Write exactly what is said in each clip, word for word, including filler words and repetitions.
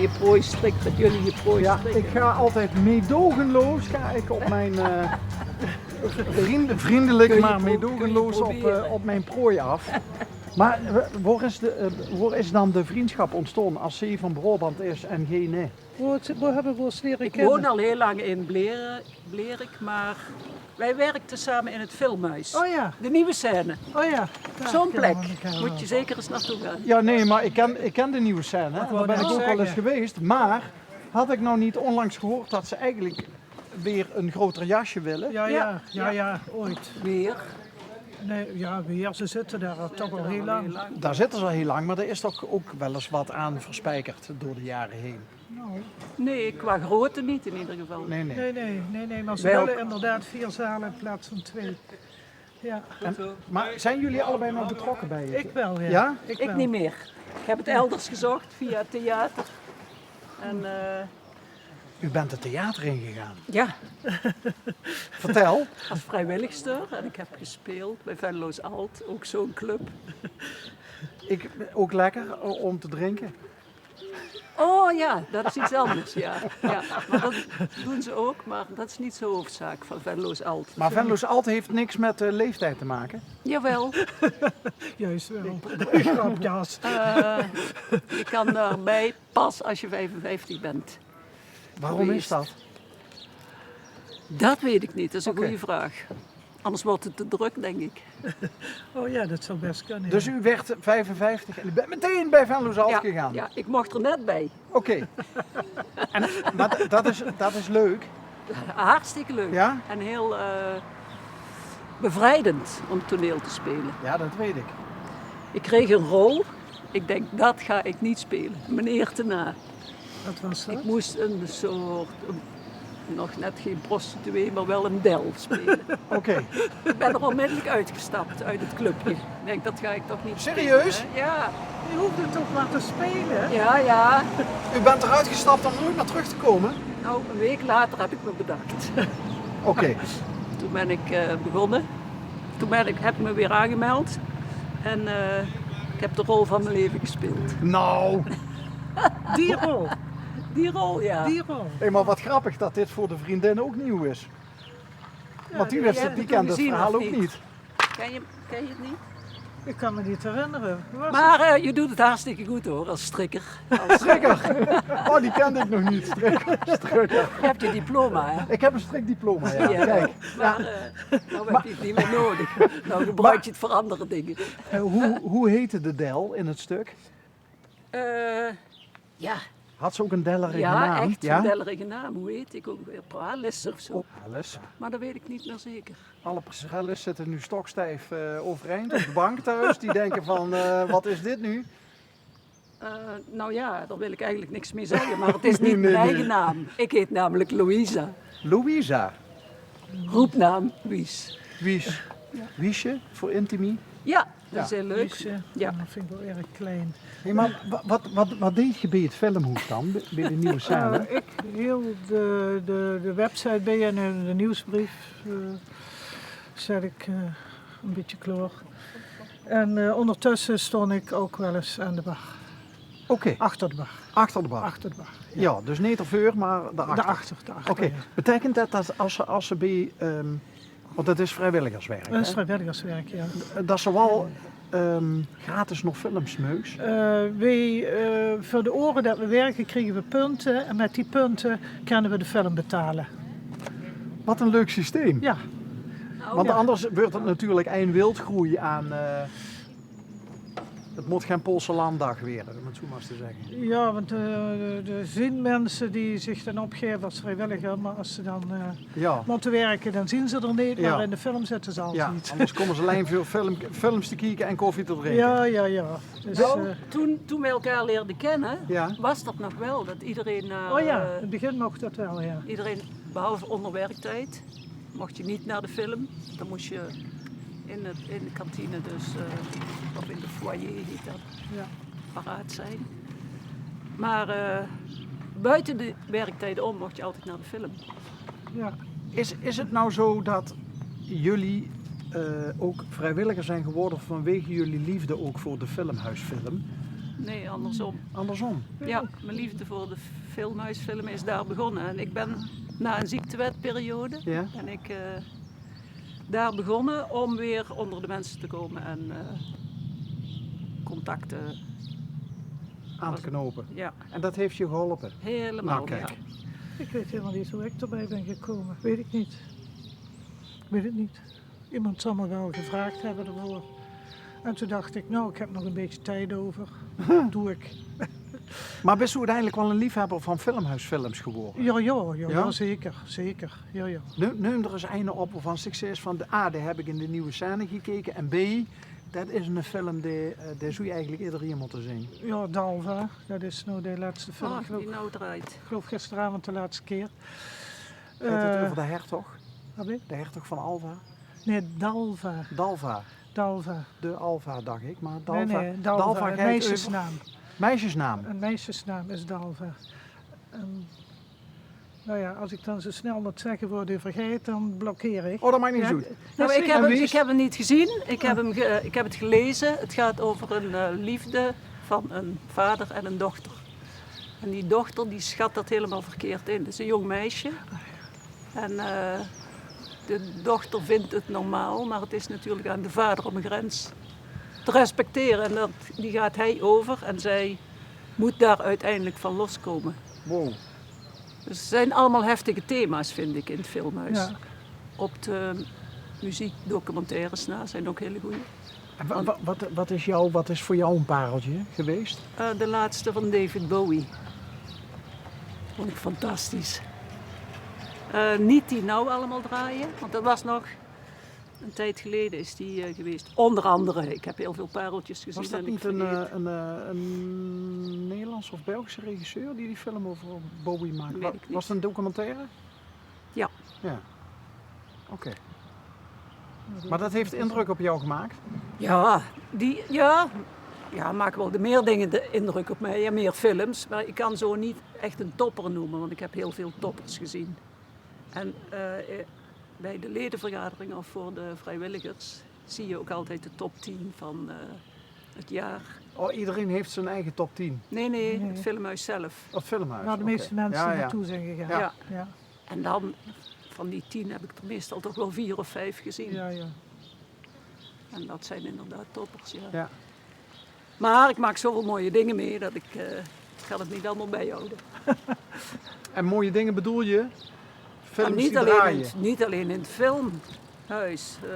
Je prooi strik, dat jullie je prooi Ja, strikken. Ik ga altijd meedogenloos ga ik op mijn, eh, vriend-, vriendelijk, maar meedogenloos op, eh, op mijn prooi af. Maar, eh, waar is de, eh, waar is dan de vriendschap ontstaan als zij van Brabant is en geen, hè? Waar, waar hebben we ons leren Ik kennen? Woon al heel lang in Bleren, Blerik, maar wij werkten samen in het filmhuis. Oh ja. De nieuwe scène. Oh ja. Zo'n plek. Moet je zeker eens naartoe gaan. Ja, nee, maar ik ken, ik ken de nieuwe scène, hè. Daar ben ik ook al eens geweest. Maar had ik nou niet onlangs gehoord dat ze eigenlijk weer een groter jasje willen? Ja, ja, ja, ja, ooit. Weer. Nee, ja, weer. Ze zitten daar al toch al heel lang. Daar zitten ze al heel lang, maar er is toch ook wel eens wat aan verspijkerd door de jaren heen. Nee, qua grootte niet in ieder geval. Nee, nee. Nee, nee, nee, nee, maar ze willen inderdaad vier zalen in plaats van twee. Ja. En, maar zijn jullie allebei nog betrokken bij het? Ik wel, ja. Ja? Ik niet meer. Ik heb het elders gezocht via theater. En, eh, U bent het theater ingegaan? Ja. Vertel. Als vrijwilligster. En ik heb gespeeld bij Venlo's Alt, ook zo'n club. Ik, ook lekker o-, om te drinken? Oh ja, dat is iets anders, ja. Ja, maar dat doen ze ook, maar dat is niet zo hoofdzaak van Venlo's Alt. Maar Venlo's Alt heeft niks met, eh, leeftijd te maken? Jawel. Juist wel. Grapjas. Eh, je kan daarbij pas als je vijfenvijftig bent. Waarom is dat? Dat weet ik niet, dat is een goede vraag. Anders wordt het te druk, denk ik. Oh ja, dat zou best kunnen. Dus u werd vijfenvijftig en u bent meteen bij Venlo's Alt gegaan? Ja, ik mocht er net bij. Oké. En, maar d-, dat is, dat is leuk. Hartstikke leuk. Ja? En heel, eh, bevrijdend om toneel te spelen. Ja, dat weet ik. Ik kreeg een rol. Ik denk, dat ga ik niet spelen. Meneer Tena. Wat was dat? Ik moest een soort, een, nog net geen prostituee, maar wel een del spelen. Oké. Ik ben er onmiddellijk uitgestapt, uit het clubje. Ik denk, dat ga ik toch niet spelen, hè? Serieus? Ja. Je hoefde toch maar te spelen? Ja, ja. U bent eruit gestapt om nooit meer terug te komen? Nou, een week later heb ik me bedacht. Oké. Toen ben ik, eh, begonnen. Toen ben ik, heb ik me weer aangemeld. En, eh, ik heb de rol van mijn leven gespeeld. Nou. Die rol? Die rol, ja. Die rol. Hé, maar wat grappig dat dit voor de vriendin ook nieuw is. Want die wist het, die kende het verhaal ook niet. Ken je, ken je het niet? Ik kan me niet herinneren. Maar, eh, je doet het hartstikke goed, hoor, als strikker. Als strikker? Oh, die kende ik nog niet. Strikker, strikker. Je hebt je diploma, hè? Ik heb een strikdiploma, ja. Ja. Kijk. Maar, eh, nou heb je het niet meer nodig. Nou gebruik je het voor andere dingen. Eh, hoe, hoe heette de del in het stuk? Eh, ja. Had ze ook een dellerige naam? Ja, echt een dellerige naam. Hoe heet ik ook weer? Pralis of zo. Oh, Pralis. Maar dat weet ik niet meer zeker. Alle Pralis zitten nu stokstijf, eh, overeind op de bank thuis. Die denken van, eh, wat is dit nu? Eh, nou ja, daar wil ik eigenlijk niks mee zeggen, maar het is niet mijn eigen naam. Ik heet namelijk Louisa. Louisa? Roepnaam Wies. Wies. Ja. Wiesje voor intimie? Ja, dat is heel leuk. Wiesje, ja, dat vind ik wel erg klein. Hey, maar wa-, wat, wat, wat deed je bij het filmhoes dan, bij, bij de nieuwe scène? Eh, ik hield de, de, de website bij en, eh, de nieuwsbrief, eh, zet ik, eh, een beetje klaar. En, eh, ondertussen stond ik ook wel eens aan de bar. Oké. Achter de bar. Achter de bar? Achter de bar, ja. Ja, dus niet ervoor, maar daarachter. Daarachter, daarachter, ja. Oké. Betekent dat dat als ze, als ze bij, ehm, want dat is vrijwilligerswerk, hè? Dat is vrijwilligerswerk, ja. Dat ze wel, ehm, gratis nog films meugs? Eh, wij, eh, voor de oren dat we werken, kriegen we punten. En met die punten kunnen we de film betalen. Wat een leuk systeem. Ja. Want anders wordt het natuurlijk een wildgroei aan, eh, het moet geen Poolse landdag worden, om het zo maar eens te zeggen. Ja, want, eh, er zijn mensen die zich dan opgeven als vrijwilliger, maar als ze dan, eh, moeten werken, dan zien ze er niet, maar in de film zitten ze altijd. Ja, anders komen ze alleen voor film-, films te kijken en koffie te drinken. Ja, ja, ja. Dus, nou, eh, toen, toen we elkaar leerden kennen, was dat nog wel, dat iedereen, eh, oh ja, in het begin mocht dat wel, ja. Iedereen, behalve onder werktijd, mocht je niet naar de film. Dan moest je in het, in de kantine dus, eh, of in de foyer heet dat, ja, paraat zijn. Maar, eh, buiten de werktijden om mocht je altijd naar de film. Ja. Is, is het nou zo dat jullie, eh, ook vrijwilliger zijn geworden vanwege jullie liefde ook voor de filmhuisfilm? Nee, andersom. Andersom? Ja, mijn liefde voor de Filmhuisfilm is daar begonnen. En ik ben na een ziektewetperiode ben ik eh, daar begonnen om weer onder de mensen te komen en eh, contacten aan te knopen. Ja, En dat heeft je geholpen? Helemaal. Nou, kijk. Ja. Ik weet helemaal niet hoe ik erbij ben gekomen. Weet ik niet. Ik weet het niet. Iemand zal me wel gevraagd hebben ervoor. En toen dacht ik, nou, ik heb nog een beetje tijd over. Doe ik. Maar bist u uiteindelijk wel een liefhebber van Filmhuisfilms geworden? Ja, ja, ja, Ja? Ja, zeker, zeker. Ja, ja. Neum, neum er eens eine op waarvan ik zeg van, ah, die heb ik in de nieuwe scène gekeken. En B, dat is een film die, eh, die zou je eigenlijk iedereen moeten zien. Ja, Dalva, dat is nou de laatste film. Oh, Ik geloof, die nou draait. ik geloof gisteravond de laatste keer. Gaat het Eh, over de hertog? Wat weer? De hertog van Alva? Nee, Dalva. Dalva. Dalva. De Alva, dacht ik. Maar Nee, Dalva, nee, Dalva. Dalva Een gaat meisjesnaam. Meisjesnaam. Een meisjesnaam is Dalva. En, nou ja, als ik dan zo snel moet zeggen voor de vergeet, dan blokkeer ik. Oh, dat maakt niet Ja, zo uit. dat Nou, is ik, niet- heb En hem, wie is- ik heb hem niet gezien. Ik heb, hem ge- ik heb het gelezen. Het gaat over een eh, liefde van een vader en een dochter. En die dochter die schat dat helemaal verkeerd in. Dat is een jong meisje. En eh, de dochter vindt het normaal, maar het is natuurlijk aan de vader om een grens te respecteren. En dat, die gaat hij over en zij moet daar uiteindelijk van loskomen. Wow. Dus het zijn allemaal heftige thema's, vind ik, in het filmhuis. Ja. Op de muziekdocumentaires na zijn ook hele goeie. En wa- wa- wat, wat, is jou, wat is voor jou een pareltje geweest? Eh, de laatste van David Bowie. Vond ik fantastisch. Eh, niet die nou allemaal draaien, want dat was nog een tijd geleden is die eh, geweest. Onder andere, ik heb heel veel pareltjes gezien. Was dat En ik niet een, vergeet- eh, een, eh, een Nederlandse of Belgische regisseur die die film over Bowie maakte? Weet Wa- ik niet. Was het een documentaire? Ja. Ja. Oké. Maar dat heeft indruk op jou gemaakt? Ja, die, ja, ja, maak wel de meer dingen de indruk op mij. Ja, meer films, maar ik kan zo niet echt een topper noemen, want ik heb heel veel toppers gezien. En eh, bij de ledenvergadering of voor de vrijwilligers zie je ook altijd de top tien van eh, het jaar. Oh, iedereen heeft zijn eigen top tien. Nee, nee, Nee. Het filmhuis zelf. Het filmhuis. Waar de Oké. meeste mensen Ja, ja. naartoe zijn gegaan. Ja. Ja. En dan, van die tien heb ik er meestal toch wel vier of vijf gezien. Ja, ja. En dat zijn inderdaad toppers, ja. Ja. Maar ik maak zoveel mooie dingen mee dat ik eh, ik kan het niet allemaal bijhouden. En mooie dingen bedoel je? Films Maar niet, die alleen draaien? in, het- niet alleen in het filmhuis. Eh,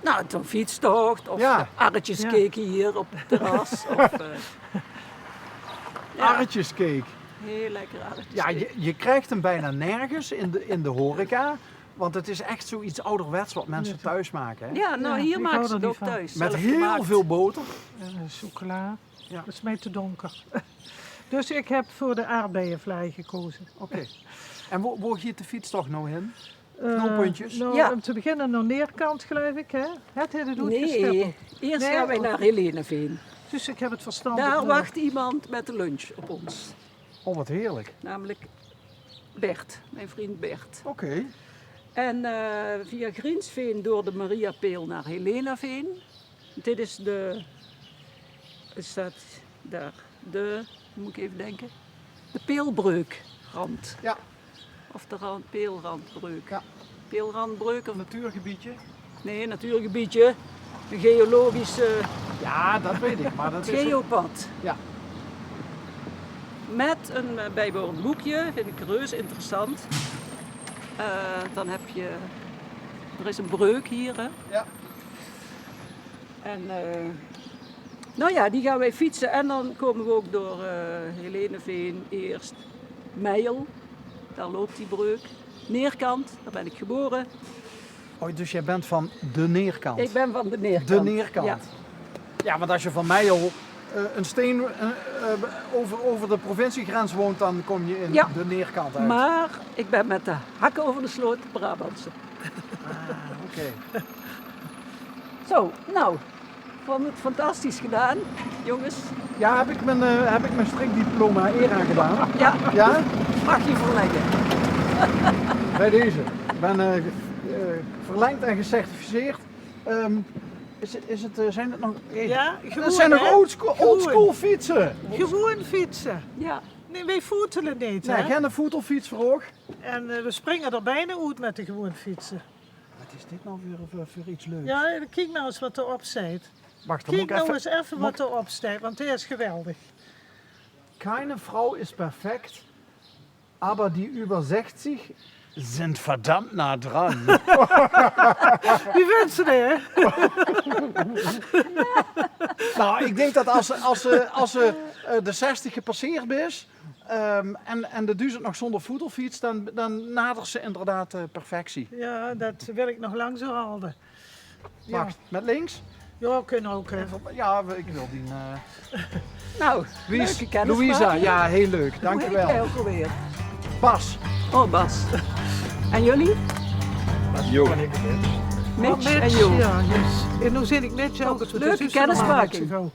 nou, zo'n fietstocht of Ja. de arretjes keken hier op het terras. Of, eh, ja, Arretjescake. heel lekker arretjes Ja, keken. je, je krijgt hem bijna nergens in de, in de horeca. Want het is echt zoiets ouderwets wat mensen Ja. thuis maken. Hè? Ja, nou Ja, hier ik maken hou ze er het niet ook van. thuis. Met zelf heel gemaakt. Veel boter. En chocola. Ja. Dat is mij te donker. Dus ik heb voor de aardbeienvlaai gekozen. Oké. En wo, wo gaat de fietstocht nou heen? Eh, Knooppuntjes? Nou, Ja. Om te beginnen naar Neerkant, geloof ik, hè? Het hele doet Nee, gestippeld. eerst Nee, gaan wij oh. Naar Heleneveen. Dus ik heb het verstand. Daar wacht iemand met de lunch op ons. Oh, wat heerlijk. Namelijk Bert, mijn vriend Bert. Oké. En eh, via Griensveen door de Mariapeel naar Helenaveen. Dit is de, het staat daar, de, moet ik even denken, de Peelbreukrand. Ja. Of de rand, Peelrandbreuk. Ja. Peelrandbreuk of Natuurgebiedje. Nee, natuurgebiedje. Een geologische Ja, dat weet ik. Maar dat is... Geopad. Ja. Met een eh, bijbehorend boekje, vind ik reuze interessant. Eh, dan heb je, er is een breuk hier, hè. Ja. En eh, nou ja, die gaan wij fietsen en dan komen we ook door eh Heleneveen eerst. Meijel, daar loopt die breuk. Neerkant, daar ben ik geboren. Oh, dus jij bent van de Neerkant? Ik ben van de Neerkant. De Neerkant. Ja. Ja, want als je van Meijel eh, een steen eh, eh, over, over de provinciegrens woont, dan kom je in Ja. de Neerkant uit. Maar ik ben met de hakken over de sloot Brabantse. Ah, oké. Zo, nou, vond het fantastisch gedaan, jongens. Ja, heb ik mijn, eh, heb ik mijn strikdiploma eer aangedaan? Ja, Ja? Mag je verleggen. Bij deze. Ik ben eh, ge- eh, verlengd en gecertificeerd. Ehm, Is het, is het, eh, zijn het nog, eh, Ja, dat gewoon, zijn nog hè? Oldschool, Gewoon. Oldschool fietsen. Gewoon fietsen. Ja. Nee, wij voetelen niet, hè? Nee, geen voetelfiets veur ow. En, eh, we springen er bijna uit met de gewoon fietsen. Wat is dit nou weer voor, voor iets leuks? Ja, kijk nou eens wat erop staat. Wacht, dan moet ik nou even, eens even wat erop staat, want hij is geweldig. Keine Frau ist perfekt, aber die über sechzig sind verdammt nah dran. Wie vindt ze die? Nou, ik denk dat als ze, als ze, als ze eh, de zestig gepasseerd is, ehm, en, en de duizend nog zonder voetelfiets, dan, dan nadert ze inderdaad eh, perfectie. Ja, dat wil ik nog lang zo houden. Ja. Wacht, met links? Ja, kunnen ook, hè. Ja, ik wil die... eh, Nou, Luis, leuke kennismaking. Louisa, ja, heel leuk. Dank je wel. Hoe heet jij ook alweer? Bas. Oh, Bas. En jullie? Jo. Mitch en Jo. Ja, yes. En nu zit ik Mitch ook. Leuke kennismaking.